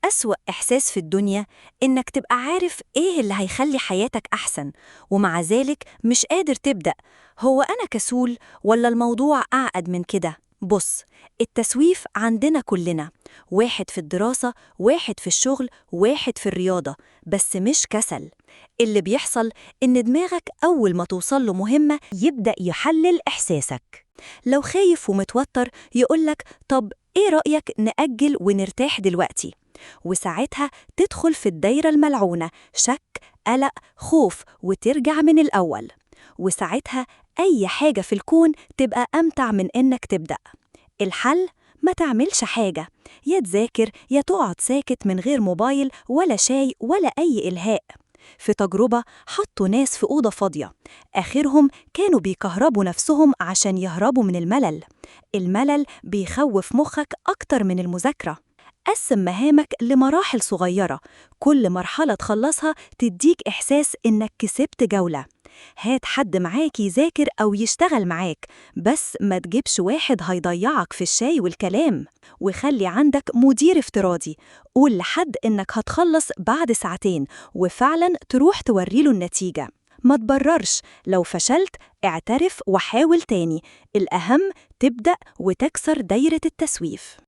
أسوأ إحساس في الدنيا إنك تبقى عارف إيه اللي هيخلي حياتك أحسن، ومع ذلك مش قادر تبدأ. هو أنا كسول ولا الموضوع أعقد من كده؟ بص، التسويف عندنا كلنا، واحد في الدراسة، واحد في الشغل، واحد في الرياضة، بس مش كسل. اللي بيحصل إن دماغك أول ما توصل له مهمة يبدأ يحلل إحساسك. لو خايف ومتوتر يقولك طب إيه رأيك نأجل ونرتاح دلوقتي؟ وساعتها تدخل في الدايرة الملعونة، شك، قلق، خوف، وترجع من الأول. وساعتها أي حاجة في الكون تبقى أمتع من إنك تبدأ. الحل؟ ما تعملش حاجة، يا تذاكر يا تقعد ساكت من غير موبايل ولا شاي ولا أي إلهاء. في تجربة حطوا ناس في أوضة فاضية، آخرهم كانوا بيكهربوا نفسهم عشان يهربوا من الملل. الملل بيخوف مخك أكتر من المذاكرة. قسم مهامك لمراحل صغيرة، كل مرحلة تخلصها تديك إحساس إنك كسبت جولة. هات حد معاك يذاكر أو يشتغل معاك، بس ما تجيبش واحد هيضيعك في الشاي والكلام. وخلي عندك مدير افتراضي، قول لحد إنك هتخلص بعد ساعتين وفعلاً تروح توريله النتيجة. ما تبررش، لو فشلت اعترف وحاول تاني. الأهم تبدأ وتكسر دايرة التسويف.